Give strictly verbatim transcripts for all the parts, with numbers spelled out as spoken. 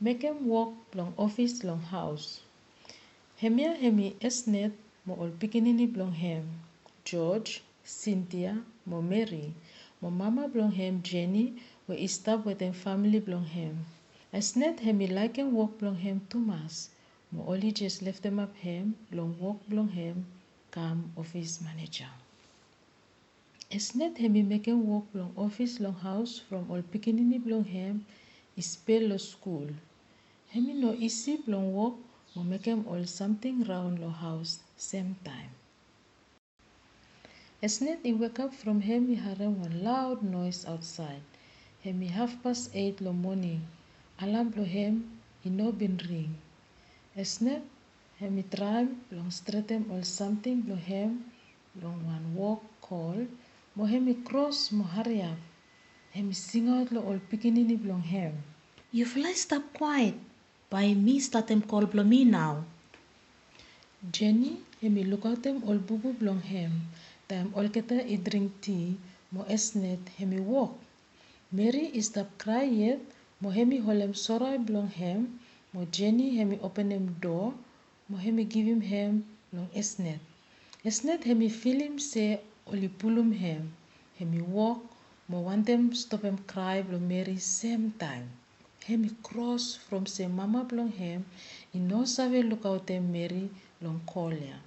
Mekem wok blong ofis long haos. Hemia hemi Esnet mo ol pikinini blong hem, George, Cynthia mo Mary, mo mama blong hem Jenny we i stap wetem famili blong hem. Esnet hemi laekem wok blong hem tumas, mo oli jes leftemap hem long wok blong hem kam ofis maneja. Esnet hemi mekem wok blong ofis long haos from ol pikinini blong hem i spel long skul. Hemi no isi blong wok mo mekem ol samting raon long haos semtaem. Esnet i wekap from hem i harem wan laod noes aotsaed. Hemi hafpas eit long moning. Alam blong hem i no bin ring. Esnet hemi traem blong stretem ol samting blong hem long wan wok kol, mo hemi kros mo hariap. Hemi singaot long ol pikinini blong hem, "Yufala i stap kwaet, bae mi statem kol blong mi nao." Jenny hemi lukaotem ol bubu blong hem taem olgeta i dring ti, mo Esnet hemi wok. Mary i stap krae yet, mo hemi holem sora blong hem, mo Jenny hemi openem doa, mo hemi givim hem long Esnet. Esnet hemi filim se oli pulum hem. Hemi wok mo wantem stopem krae blong Mary semtaem. Hemi kros from se mama blong hem i no save lukaotem Mary long kol ya.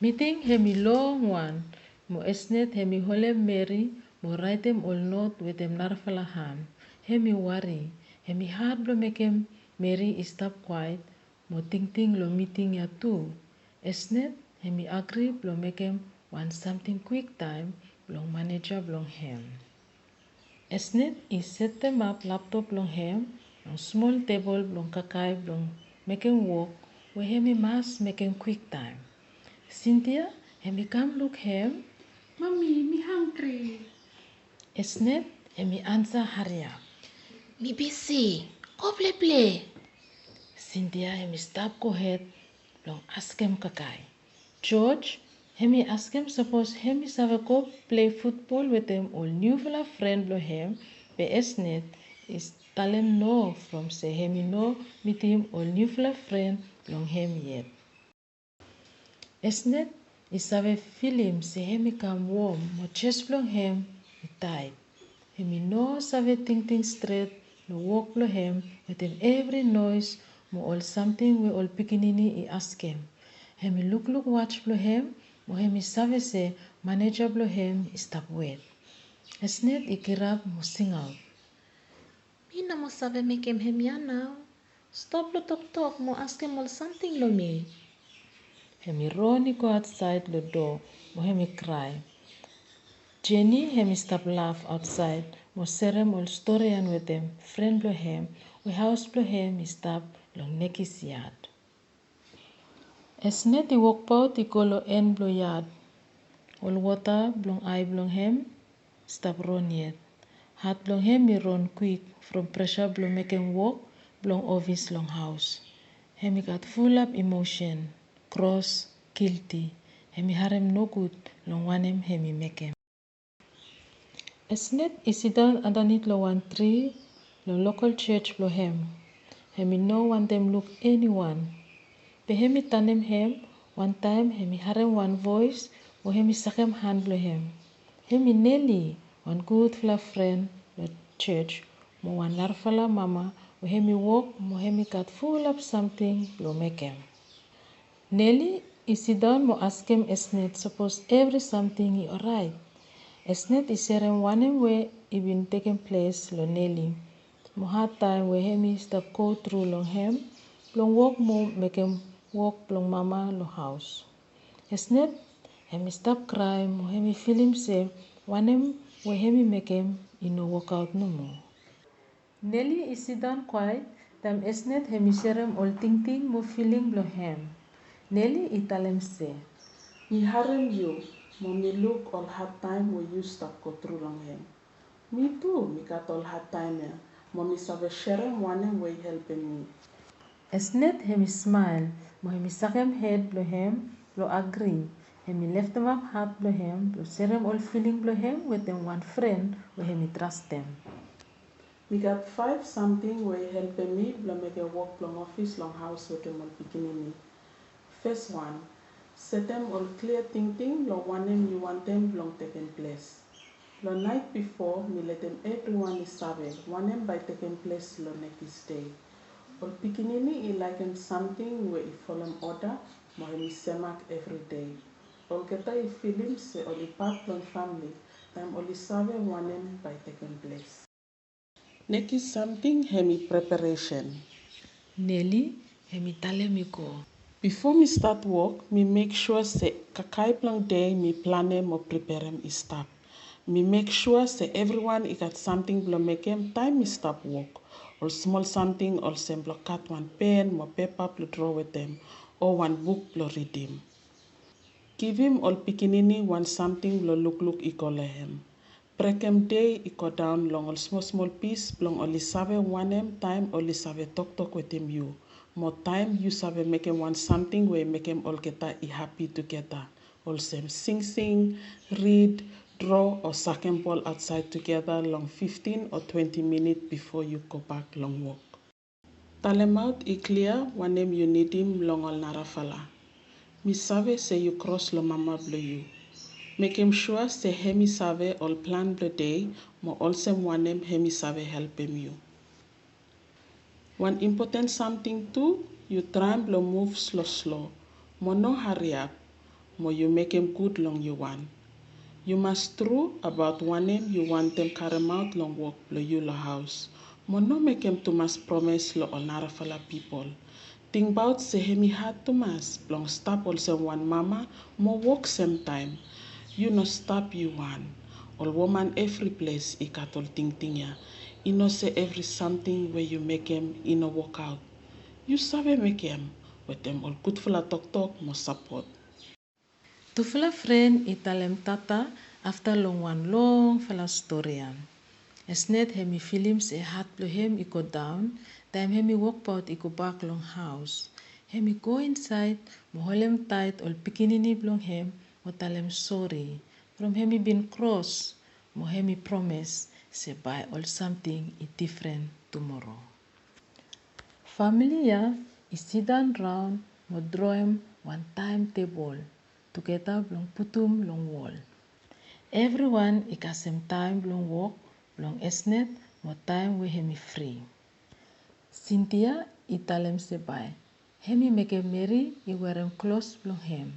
Miting hemi longwan, mo Esnet hemi holem Mary mo raetem ol not wetem narafala han. Hemi wari. Hemi had blong mekem Mary i stap kwaet mo tingting long miting ya tu. Esnet hemi agri blong mekem wan samting kwiktaem blong maneja blong hem. Esnet i setemap laptop blong hem long smol tebol blong kakae blong mekem wok we hemi mas mekem kwiktaem. Cynthia hemi kam luk hem. "Mami, mi hanggri." Esnet hemi ansa hariap, "Mi bisi, go pleple." Cynthia hemi stap gohed blong askem kakae. George hemi askem sapos hemi save go plei futbol wetem ol niufala fren blong hem, be Esnet i talem no from se hemi no mitim ol niufala fren blong hem yet. Esnet i save filim se hemi kam wom mo jes blong hem i taet. Hemi no save tingting stret long wok blong hem wetem evri noes mo ol samting we ol pikinini i askem. Hemi lukluk waj blong hem mo hemi save se maneja blong hem i stap wet. Esnet i girap mo singaot, "Mi no moa save mekem hemia nao. Stop long toktok mo askem ol samting long mi." Hemi ron i go aotsaed long doa mo hemi krae. Jenny hemi stap laf aotsaed mo serem ol storian wetem fren blong hem we haos blong hem i stap long nekis yad. Esnet i wokbaot i go long en blong yad. Ol wota blong ae blong hem stap ron yet. Hat blong hem i ron kwik from presa blong mekem wok blong ofis long haos. Hemi gat fulap emosen, kros, gilti. Hemi harem nogud long wanem hemi mekem. Esnet i sidaon andanit long wan tri long lokol jos blong hem. Hemi no wantem luk eniwan. Be hemi tanem hem wantaem hemi harem wan voes we hemi sakem han blong hem. Hemi Neli, wan gudfala fren long jos, mo wan narafala mama we hemi wok mo hemi gat fulap samting blong mekem. Neli i sidaon mo askem Esnet sapos evri samting i oraet. Esnet i serem wanem we i bin tekem ples long Neli, mo hadtaem we hemi stap go tru long hem blong wok mo mekem wok blong mama long haos. Esnet hemi stap krae mo hemi filim se wanem we hemi mekem i no wokaot nomo. Neli i sidaon kwaet taem Esnet hemi serem ol tingting mo filing blong hem. Neli i talem se, "Mi harem yu, mo mi luk ol hadtaem we yu stap go tru long hem. Mi tu mi gat ol hadtaem ya, mo mi save serem wanem we i helpem mi." Esnet hemi smael mo hemi sakem hed blong hem blong agri. Hemi leftemap hat blong hem blong serem ol filing blong hem wetem wan fren we hemi trastem. Mi gat faef samting we i helpem mi blong mekem wok blong ofis long haos wetem ol pikinini. Fes wan, setem ol klia tingting long wanem yu wantem blong tekem ples. Long naet bifo, mi letem evriwan i save wanem bae tekem ples long nekis dei. Ol pikinini i laekem samting we i folem oda mo hemi semak evri dei. Olgeta i filim se oli pat blong famle taem oli save wanem bae tekem ples. Nekis samting hemi preparesen. Neli hemi talem i go. Bifo mi stat wok, mi mek sua se kakae blong dei mi planem o preperem i stap. Mi mek sua se evriwan i gat samting blong mekem taem mi stap wok. Ol smol samting olsem blong kat wan pen mo pepa blong dro wetem o wan buk blong ridim. Givim ol pikinini wan samting blong lukluk i go long hem. Brekem dei i godaon long ol smolsmol pis blong oli save wanem taem oli save toktok wetem yu, mo taem yu save mekem wan samting we i mekem olgeta i hapi tugeta, olsem singsing, rid, dro o sakem bol aotsaed tugeta long fiftin o twenti minit bifo yu gobak long wok. Talemaot i klia wanem yu nidim long ol narafala. Mi save se yu kros long mama blong yu. Mekem sua se hemi save ol plan blong dei mo olsem wanem hemi save helpem yu. Wan impoten samting tu, yu traem blong muv sloslo mo no hariap, mo yu mekem gud long yu wan. Yu mas tru abaot wanem yu wantem karemaot long wok blong yu long haos, mo no mekem tumas promes long ol narafala pipol. Tingbaot se hemi had tumas blong stap olsem wan mama mo wok semtaem. Yu no stap yu wan. Ol woman evri ples i gat ol tingting ya. I no se evri samting we yu mekem i no wokaot. Yu save mekem wetem ol gudfala toktok mo sapot. Tufala fren i talem tata afta long wan longfala stori ya. Esnet hemi filim se hat blong hem i godaon taem hemi wokbaot i gobak long haos. Hemi go insaed mo holem taet ol pikinini blong hem mo talem sori from hemi bin kros, mo hemi promes se bae ol samting i difren tumoro. Famle ya i sidaon raon mo droem wan taemtebol tugeta blong putum long wol. Evriwan i kasem taem blong wok blong Esnet mo taem we hemi fri. Sintia i talem se bae hemi mekem Meri i werem klos blong hem,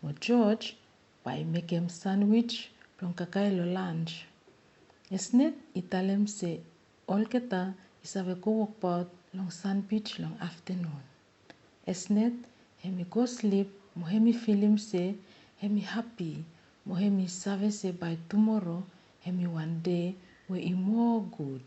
mo George bae i mekem sanwij blong kakae long lanj. Esnet i talem se olgeta i save go wokbaot long sanbij long aftanun. Esnet hemi go slip mo hemi filim se hemi hapi mo hemi save se bae tumoro hemi wan dei we i moa gud.